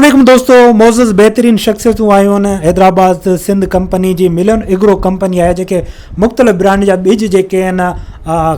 عليڪم دوستو معزز بهترين شخصيتون آيون آهن حيدرآباد سنڌ ڪمپني جي ملن ايگرو ڪمپني آهي جيڪي مختلف برانڊ جا ٻج جيڪي آهن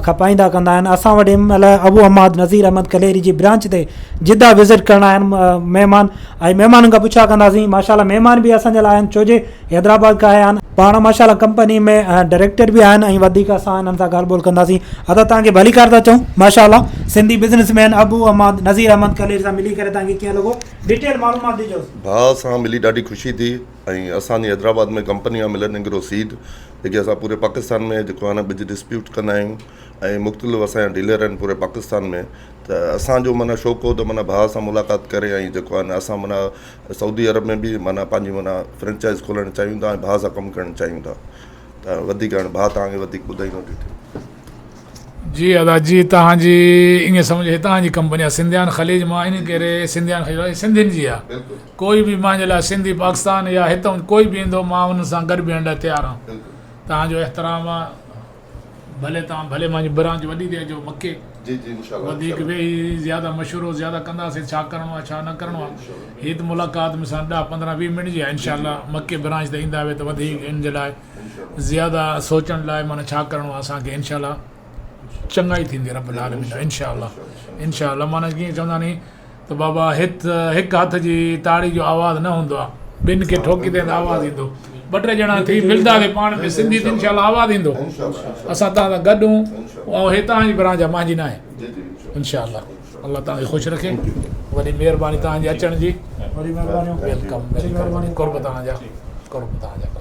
کپائيندا ڪندا آهن اسان وٽ هن مهل ابو حماد نظير احمد ڪليري جي برانچ تي جدا وزٽ ڪرڻ آيا آهن مهمان ۽ مهمانن کان پڇا ڪنداسين ماشاءالله مهمان به اسان جي لاء آهن ڇو جي حيدرآباد کان آيا آهن پاڻ ماشاءالله ڪمپني ۾ ڊائريڪٽر به آهن ۽ وڌيڪ اسان انهن سان ڳالهه ٻولهه ڪنداسين ادا توهان کي ڀليڪار ٿا چئون ماشاءالله سنڌي بزنس مين ابو حماد نظير احمد ڪلير سان ملي ڪري توهان کي ڪيئن لڳو ڊيٽيل معلومات ڏجوس. ڀاء سان ملي ڏاڍي خوشي ٿي ۽ اسان جي حيدرآباد ۾ ڪمپني آهي ملن ايگرو سيڊ جيڪي اسان پوري پاڪستان ۾ جيڪو آهي نه ٻج ڊسٽريبيوٽ ڪندا آهيون ۽ مختلف اسان جا ڊيلر آهن پوري پاڪستان ۾ ته اسان جو معنيٰ شوق هو ته معنيٰ ڀاء سان ملاقات ڪري ۽ جيڪو آهي نه اسان معنيٰ سعودي عرب ۾ به معنيٰ پنهنجي معنيٰ فرنچائز کولڻ چاهيون ٿا ۽ ڀاء سان ڪم ڪرڻ چاهيون ٿا ته وڌيڪ هاڻي ڀاء توهان کي وڌيڪ ٻڌائيندو ڊيٽيل. جي ادا جي توهان جي ائين سمجهو هي توهان جي ڪمپني آهي سنڌيان خليج مان ان ڪري سنڌيان خليج هي سنڌين جي آهي ڪوئي به مانجي لاء سنڌي پاڪستان يا هتان ڪوئي به ايندو مان ان سان گڏ بيهڻ لاء تيار آهيان توهان جو احترام آهي ڀلي توهان ڀلي مانجي برانچ وڏي تي اچو مڪي جي جي انشاء الله وڌيڪ ويهي زياده مشورو زياده ڪنداسين ڇا ڪرڻو آهي ڇا نه ڪرڻو آهي هي ته ملاقات مون سان ڏهه 15 20 منٽ جي آهي انشاء الله مڪي برانچ تي ايندا وي ته وڌيڪ ان جي لاء زياده سوچڻ لاء معنی ڇا ڪرڻو آهي اسان کي انشاء الله چڱائي ٿيندي رب العالمين انشاء الله انشاء الله معنی ڪيئن چوندا ني ته بابا هت هڪ هٿ جي تاڙي جو آواز نه هوندو آ ٻن کي ٺوڪيندين ته آواز ايندو ٻه ٽي ڄڻا ٿي ملنداسين پاڻ ۾ سنڌي ته انشاء الله آواز ايندو اسان توهان سان گڏ هون ۽ هي توهان جي برانچ آ مانجي ناهي انشاء الله الله توهان کي خوش رکي وڏي مهرباني توهان جي اچڻ جي وڏي مهرباني welcome welcome قرب توهان جا قرب توهان جا قرب.